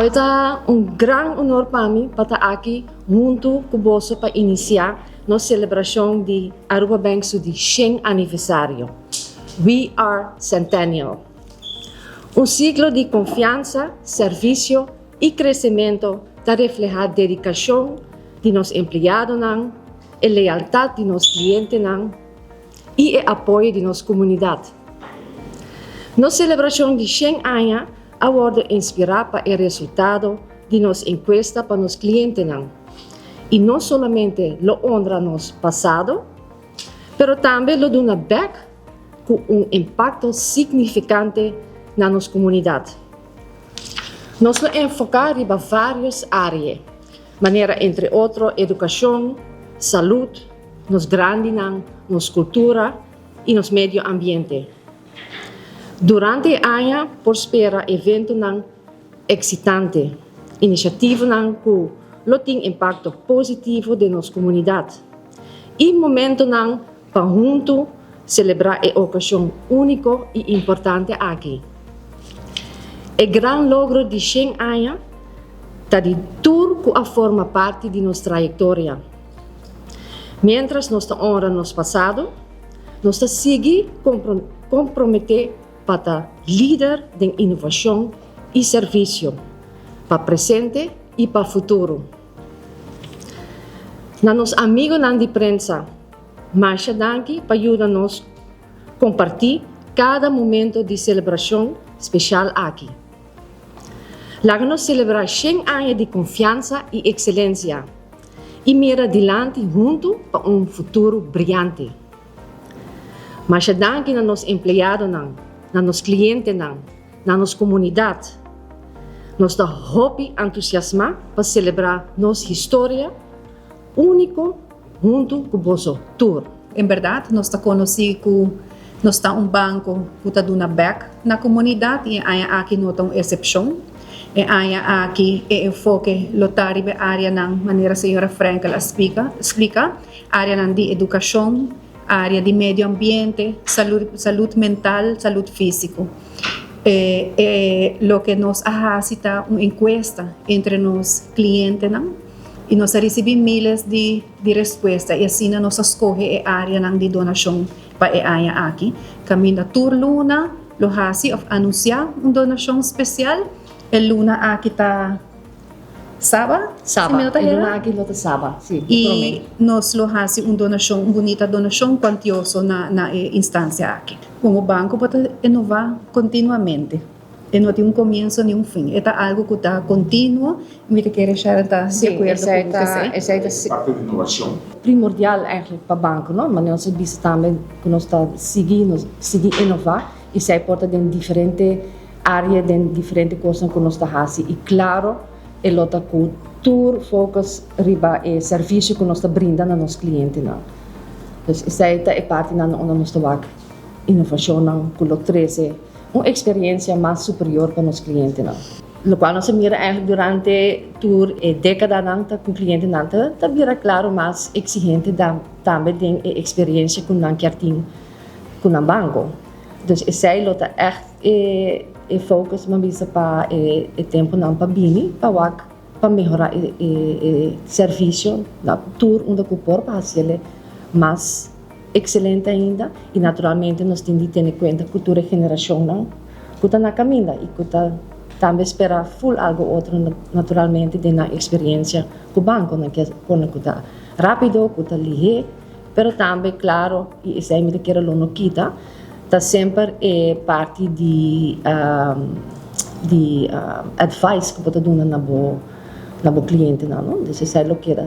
Awe ta un gran honor pa mi pa ta aki huntu ku boso pa inisiá nos selebrashon di Aruba Bank su di shen aniversario. We are Centennial. Un siglo di konfiansa, servisio i kresementu ta reflehá dedikashon di nos empleadonan, e lealtat di nos klientenan i e apoyo di nos komunidat. Nos selebrashon di shen aña a wòrdu inspirá pa e resultado di nos enkuesta pa nos klientenan i no solamente lo honra nos pasado, pero tambe lo duna bèk ku un impakto signifikante na nos komunidat. Nos lo enfoká riba vários área, manera entre otro edukashon, salud, nos grandinan, nos kultura i nos medio ambiente. Durante e aña por spera eventonan eksitante, inisiativanan ku lo tin impakto positivo den nos komunidat i momentonan pa huntu selebrá e okashon úniko i importante aki. E gran logro di shen aña ta di tur ku a forma parti di nos trayektoria. Miéntras nos ta honra nos pasado, nos ta sigui komprometé pa ta lider den inovashon i servisio, pa presente i pa futuro. Na nos amigonan di prensa, masha danki pa yuda nos kompartí kada momento di selebrashon speshal aki. Laga nos selebrá shen aña di konfiansa i ekselensia i mira dilanti huntu pa un futuro briante. Masha danki na nos empleadonan, na nos klientenan, na nos komunidat. Nos ta hopi antusiasmá pa selebrá nos historia úniko huntu ku boso tur. En bèrdat nos ta konosí ku nos ta un banko ku ta duna bèk na komunidat i e aña aki no ta un esepshon. E aña aki e enfoke lo ta riba e áreanan manera señora Frenkel a splika, splika, áreanan di edukashon, área di medio ambiente, salud, salud mental, salud físiko. E e loke nos a hasi ta un enkuesta entre nos klientenan. I nos a risibí míles di di respuesta i asina nos a skohe e áreanan di donashon pa e aña aki. Kaminda tur luna lo hasi òf anunsiá un donashon spesial. E luna aki ta Saba, si mi no ta E luna hera. aki lo ta Saba, sí, di I promé. nos lo hasi un donashon, un bunita donashon kuantioso na na e instansia aki. Komo banko bo ta inová kontinuamente. E no tin un komienso ni un fin. E ta algu ku ta kontinuo i mi ta kere Sharon ta di akuerdo ku Sí, esei. esei ta Parte di inovashon. primordial eigenlijk pa banko, no? Manera nos a bisa tambe ku nos ta sigui, nos sigui inová i esei por ta den diferente área, den diferente kosnan ku nos ta hasi i klaro e lo ta ku tur focus riba e servisio ku nos ta brinda na nos klientenan. Dus esei ta e partinan unda nos ta wak inovashonnan ku lo trese un experiencia mas superior pa nos clientenan. Locual nos a mira eigenlijk durante tur e decadanan ta cu clientenan ta ta bira claro mas exigente tambe den e experiencia cu nan kier tin cu nan banco. Dus esey lo ta echt e e focus mi a bisa pa e e temponan pa bini pa wak pa mehora e e e servicio na tur unda cu por pa haciele mas Excelente ainda y naturalmente nos tin di tene cuenta cu tur e generacionnan cu ta na caminda y cu ta tambe spera full algo otro naturalmente den nan experiencia cu banco. Nan kier pone cu ta rapido, cu ta lihe, pero tambe claro y esey mi ta kere lo no kita, ta semper e parti di di advice cu bo ta duna na bo na bo clientenan no, dus esey lo keda.